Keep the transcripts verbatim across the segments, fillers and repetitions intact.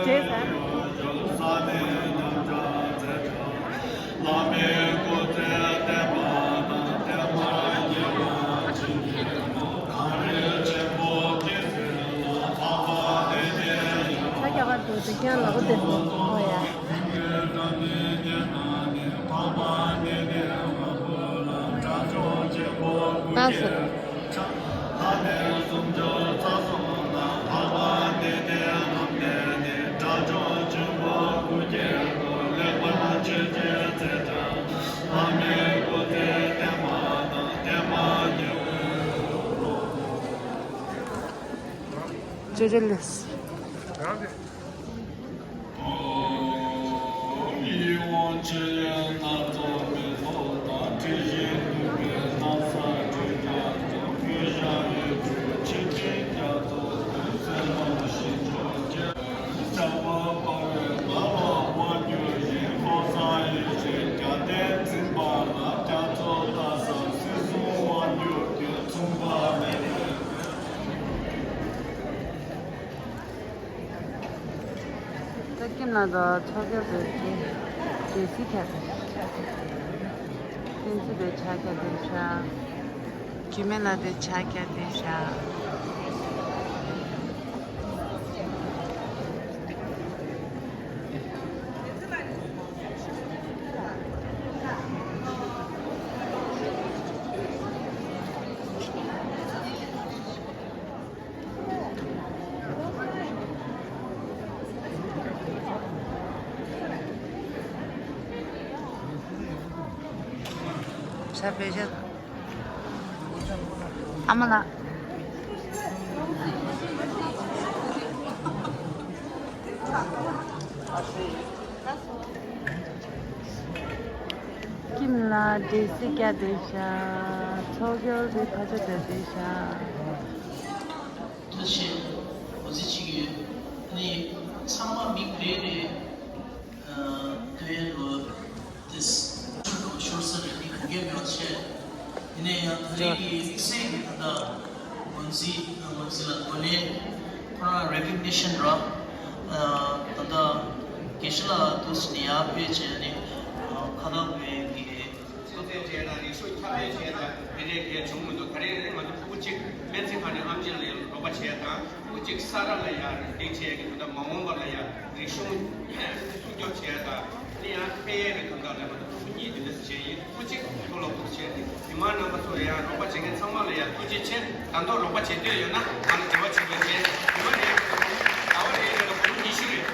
རྗེས་ཟ། ས་སྐྱ་པར་དུ་དུས་རྒྱང་ལ་གོ་དེ་ཧོ་ཡ། ལྟ་ས། ཅེ་ཅེ་ལེས། ད་ཀིམ་ལགས་དང་ཚོགས་རྒྱབ་པའི་གི་སྡེ་སྲིད་ཁྱེད་དེ། བསྟན་འཛིན་པའི་ཕྱག་རྒྱ་དེ་བཞག་འཇིགས་མེད་ལགས་དེ་ཕྱག་རྒྱ་དེ་བཞག་ཤ་པེ་ཤ། ཨ་མ་ལགས། ཀིམ་ལགས་སྡེ་སྲིད་སྐྱ་བདེ་ཤག་ཚོགས་རྒྱལ་དེ་ཕ་ཆོ་བདེ་བདེ་ཤག་ཐུགས་རྗེ་ཆེ། འོ་ཙི་གཅིག་ཡོད། ནི་ཚང་མ་མིག་རེ་རེ་ཨ་ཐོན་ལོ་དེས་ཤོར་ས་རེད། ནི་གང་གས་མེད་པ་བྱས། ཡིན་ནའི་ཡང་ད་རེས་ཀྱི་དམིགས་བསལ་གྱི་ད་ལྟ་ངོས་འཛིན་ངོས་འཛིན་ལ་གོ་ནས་ཁོ་རང་recognition་ར་ཨ་ད་ལྟ་དགེ་བཤེས་ལགས་འདུག་ཟེར་ནས་ཡར་ཕེབས་བྱས་ནས་ཨ་ཁ་བཏགས་བོད་ཀྱི་སློབ་སྟོན་བྱས་དང་རིག་གཞུང་ཁྱབ་སྤེལ་བྱས་དང་དེ་འདྲའི་གལ་བྱུང་མི་འདུག་ད་རེས་ང་ཚོ་ཕྲུ་གུ་གཅིག་སྨན་རྩིས་ཁང་ནས་ཨེམ་ཆི་ལ་ཡར་རོགས་པ་བྱས་དང་ཕྲུ་གུ་གཅིག་ས་ར་ལ་ཡར་འདེགས་བྱས་ཀྱི་ད་ལྟ་མ་འོངས་པ་ལ་ཡར་རིག་གཞུང་སྲུང་སྐྱོབ་བྱས་དང་དེ་ཡང་ཕན་ཡས་ཀྱི་དོན་དག་ལ་ང་ཚོ་ཕྲུ་གུ་གཉིས་དེ་འདྲ་བྱས་ཡིན། ཕྲུ་གུ་གཅིག་ཐོག་ལ་ཕྲུ་གུ་བྱས་ཏེ་མི་མང་རྣམ་པ་ཚོ་ལ་ཡང་རོགས་པ་བྱེད་མཁན་ཚང་མ་ལ་ཡང་ཐུགས་རྗེ་ཆེ། ད་དུང་རོགས་པ་བྱེད་འདོད་ཡོད་ན་ང་ལ་འབྲེལ་བ་བྱེད་དགོས་རེད། ཉི་མ་རེ་རེ་ལ་སྒོར་མོ་ཉི་ཤུ་རེད།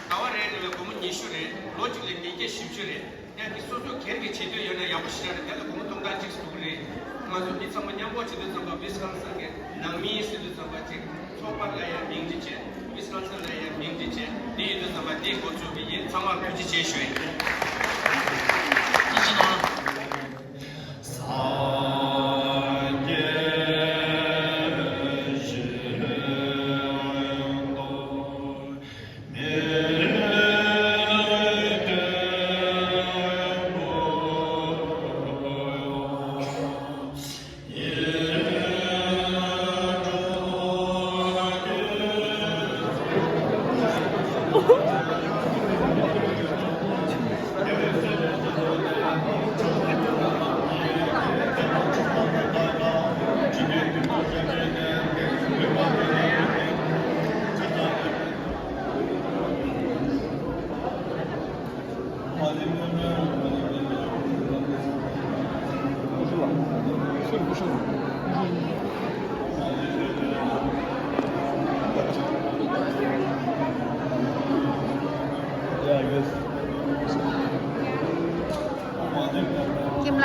ཟླ་བ་རེ་རེ་ལ་སྒོར་མོ་ཉི་ཤུ་རེད། ཟླ་བ་རེ་རེ་ལ་སྒོར་མོ་ཉི་ཤུ་རེད། ལོ་གཅིག་ལ་མི་སྐྱ་བཞི་བཅུ་རེད། ཡང་གི་སོ་སོ་སྒེར་གྱི་བྱེད་འདོད་ཡོད་ན་ཡག་པོ་ཞེ་དྲག་རེད། དེ་ལ་སྒོར་མོ་སྟོང་ཕྲག་གཅིག་ཟེར་གྱི་རེད། ང་ཚོ་འདི་ཚང་མ་མཉམ་པོ་བྱེད་དུས་ཙམ་པ་ཝིས་ཀོན་སིན་གྱི་ནང་མི་ཟེར་དུས་ཙམ་པ་ཅིག་ཚོགས་པ་ལ་ཡང་མིང་ཅིག་བྱས། ཝིས་ཀོན་སིན་ལ་ཡང་མིང་ཅིག་བྱས། འདི་ཡོད་དུས་ཙམ་པ་འདི་འགོ་ཚུགས་ཀྱི་ཡིན། ཚང་མར་ཐུགས་རྗེ་ཆེ་ཞུ་ཡིན། ཐུགས་རྗེ་གནང་། ཁྱིམ་ལ།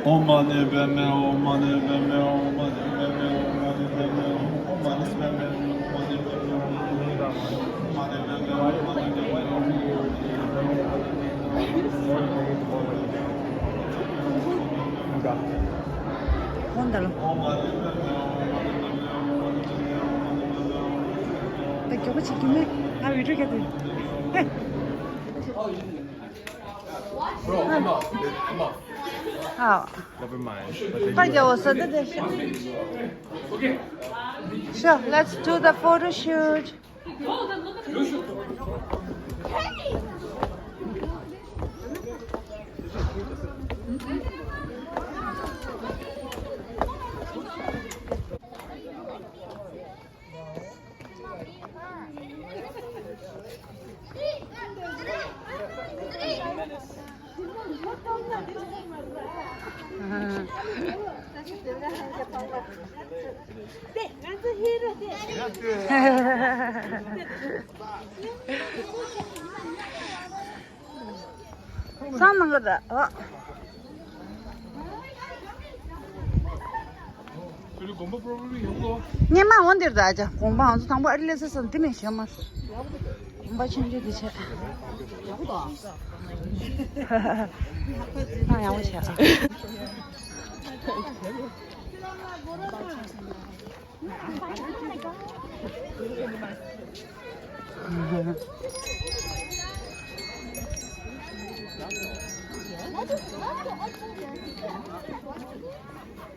ཨོཾ་མ་ཎི་པདྨེ། ཨོཾ་མ་ཎི་པདྨེ། ཨོཾ་མ་ཎི་པདྨེ། ཨོཾ་མ་ཎི་པདྨེ། ཨོཾ་མ་ཎི་པདྨེ། ཨོཾ་མ་ཎི་པདྨེ། ཨོཾ་མ་ཎི་པདྨེ། ཨོཾ་མ་ཎི་པདྨེ། ཨོཾ་མ་ཎི་པདྨེ། ཧོན་ད་ལོ། ད་མགྱོགས་པོ་བྱེད་ཀྱི་མེད། ང་བི་ཌིའོ་རྒྱག་དུས། ཧེ། Bro, I'm up. I'm up. Oh. Never mind. But they do it. Пойдём, сюда дальше. Sure, let's do the photo shoot. སང་ནང་གི་ར། ཨ། དགོན་པ་པོ་རོ་རོ་ཡོང་གོ། སྔན་མ་འོང་དེར་ད་ཅ་དགོན་པ་ང་ཚོ་དང་པོ་ཨ་རི་ལས་ས་སོང་དེ་མིན་ཞེ་མ། དགོན་པ་ཆུང་ཆུང་དེ་ཆེ། ཡག་པོ་འདུག་ཨ་ཡག་པོ་བྱས།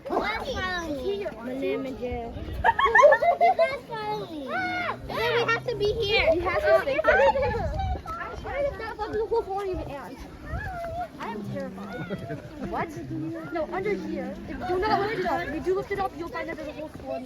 That's following me. My name is Jay. That's following me. Then we have to be here. You have to stay here. I am terrified. What? No, under here. If, do not lift it up. If you do lift it up, you'll find out there's a whole swarm.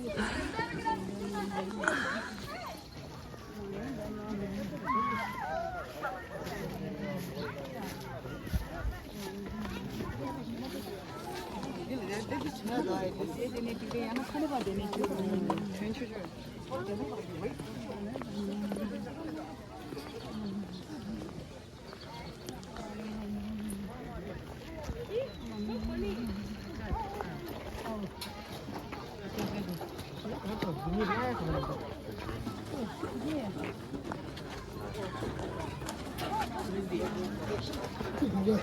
བཀྲ་ཤིས་བདེ་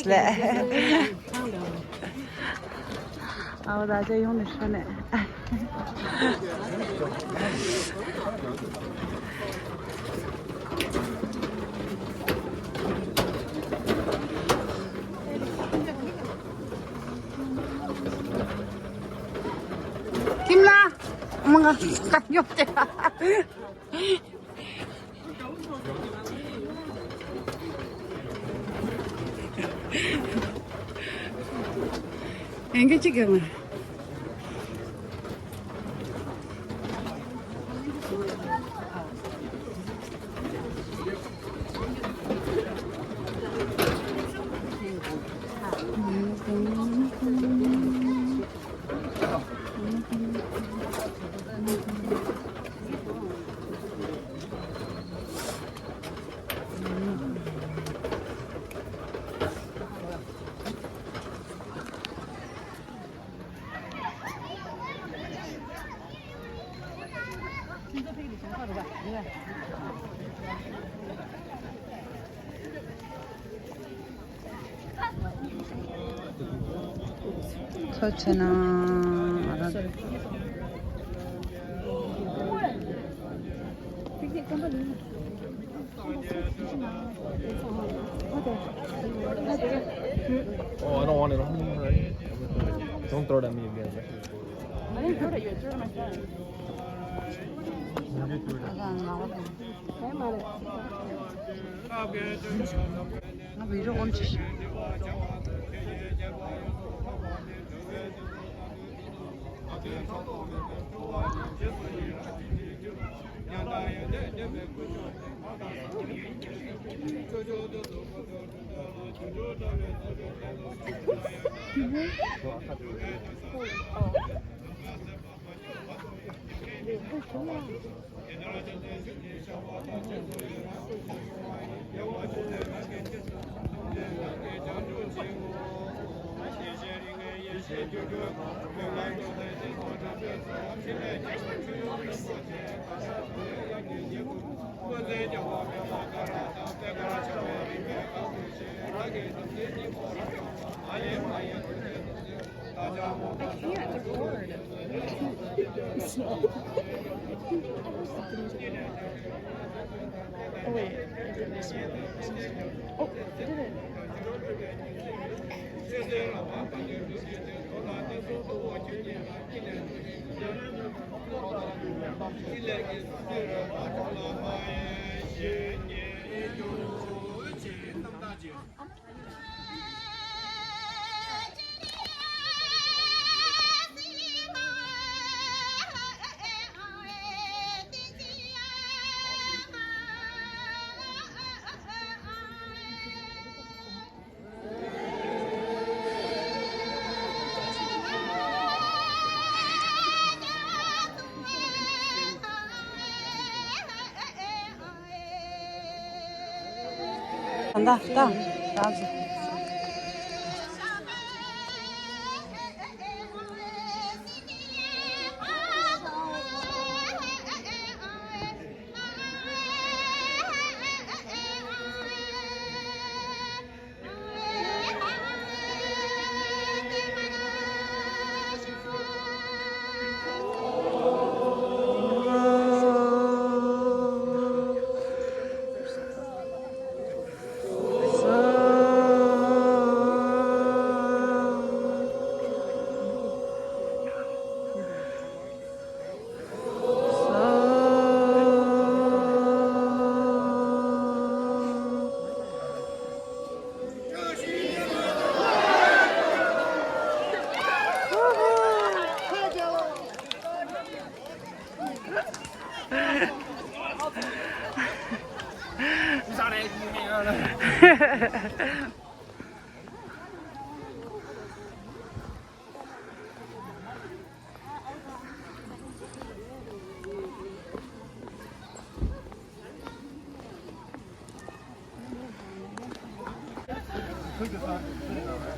ལེགས། ཨའོ་ད་ཅག་ཡོང་ནས་ཤོར་ནས། ཁྱིམ་ལ། མ་ང་ག་ཡོང་དེ། ཡང་གི་ཅི་གི་མ། ཚོ་ཆེ་ན་ང་རང་། Oh, I don't want it on. Don't throw it at me again. I didn't throw it at you. I threw it at my friend. ང་བི་ཌིའོ་ཨོན་བྱས། I can't record. Oh, wait. I did this one. Oh, I did it. ད་ད་ད།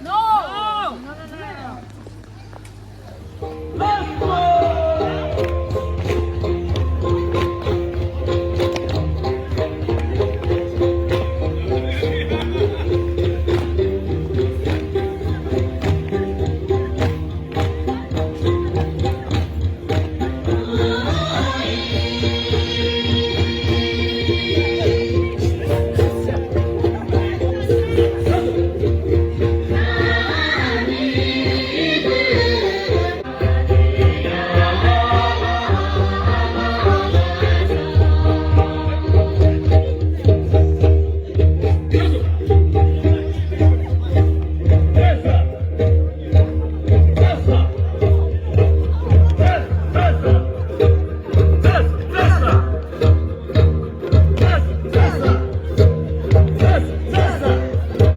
No! No, no, no, no.